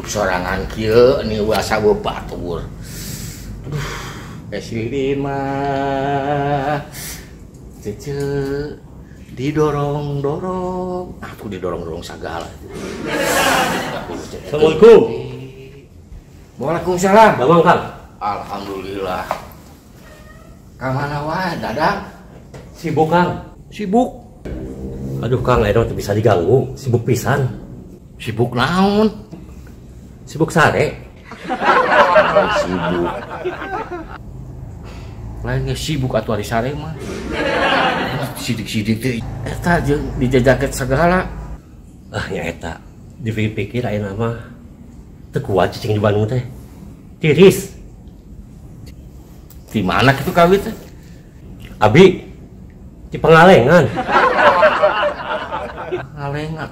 Sorangan kieu ni asa batur. Aduh, Esilin mah. Cece didorong-dorong. Aku didorong-dorong sagala. Assalamualaikum. Waalaikumsalam. Damang Kang. Alhamdulillah. Ka mana wae, Dadang? Sibuk Kang. Sibuk. Aduh Kang, ayeuna teu bisa diganggu, sibuk pisan. Sibuk naon? Sibuk sare. Sibuk. Lain ge sibuk atuh ari sare mah. Sidik-sidik teh eta jeung dijajaket segala. Ah nya eta. Dipikir-pikir ayeuna mah teu kuat cicing di Bandung teh. Tiris. Di mana kitu kawit teh? Abi di Pangalengan. Pangalengan.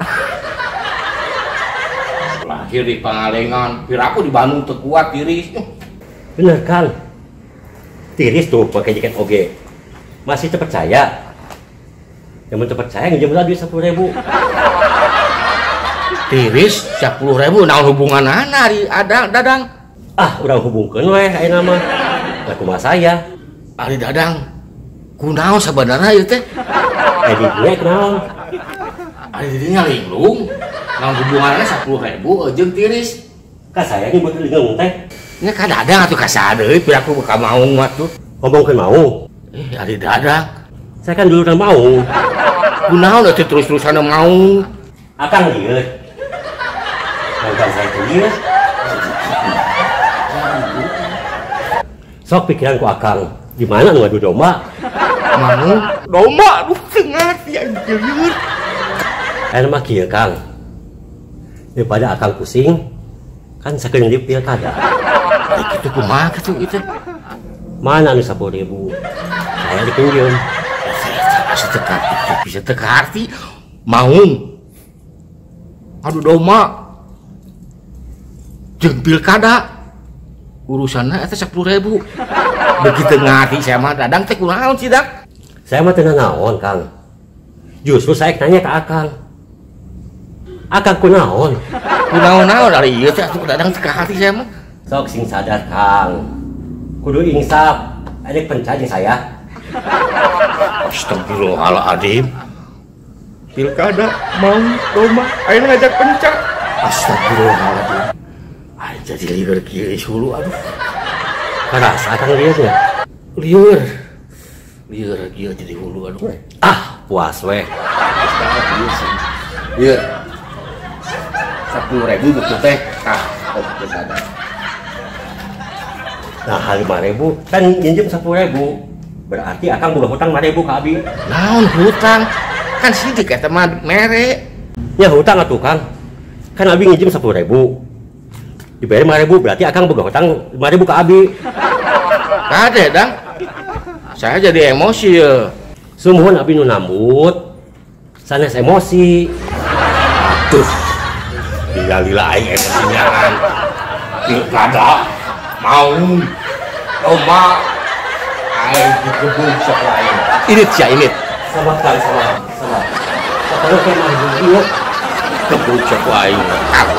Lahir di Pangalengan, piraku di Bandung teu kuat tiris. Bener Kang. Tiris tuh pakai jaket oge. Masih terpercaya. Yang terpercaya nginjem lah duit 10.000. Tiris 10.000 naon hubunganana ari ada Dadang? Ah, urang hubungkeun we ayeuna mah. Lah kumaha saya? Ari Dadang kunaon sabenerna ieu teh? Eh di gue kunaon? Ari didinya linglung. Naon hubunganna 10.000 jeung tiris? Ka saya nyebut linglung teh. Nya ka Dadang atuh ka saha deui piraku ka maung mah tuh. Ngomongkeun maung. Eh ari Dadang. Saya kan dulu kan maung. Kunaon atuh terus-terusan maung? Akang lieur. Akang saya teh lieur. Sok pikiran ku akang, gimana ngadu domba? Maung domba aduh teu ngarti anjir lieur. Ayeuna mah kieu Kang. Daripada akang pusing, kan sakeun di pilkada. Eh kitu kumaha kitu ieu teh? Mana nu 10.000? Saya dipinjeum. Asa teu bisa teu kaarti maung. Aduh domba. Jeung pilkada. Urusanna eta 10.000. Begitu ngarti saya mah Dadang teh kunaon sih Dang? Saya mah teu nanaon Kang. Justru saya nanya ke akang. Akang kunaon? Kunaon-naon ari ieu teh atuh Dadang teu kaharti saya mah. Sok sing sadar Kang. Kudu insaf. Adek penca jeung saya. Astagfirullahaladzim. Pilkada maung domba ayeuna ngajak penca. Astagfirullahaladzim. Aing jadi lieur kieu hulu aduh. Karasa Kang lieur nya? Lieur. Lieur kieu jadi hulu aduh. Ah, puas weh. Lieur. 10.000 betul teh. Tah, oke sadar. Nah, 5.000 kan nginjem 10.000. Berarti akang boga hutang 5.000 ka abi. Naon hutang? Kan sidik eta mah mere. Ya hutang atuh Kang. Kan abi nginjem 10.000. Dibayar 5.000 berarti akang boga hutang 5.000 ka abi. Kade Dang. Saya jadi emosi ya. Sumuhun abi nu nambut. Sanes emosi. Aduh. Lila-lila aing emosinya. Pilkada maung domba aing digebuk sok lain. Init sia init. Sama Kang, sama. Sama. Kalau kayak mah ieu gebuk sok aing. Aku.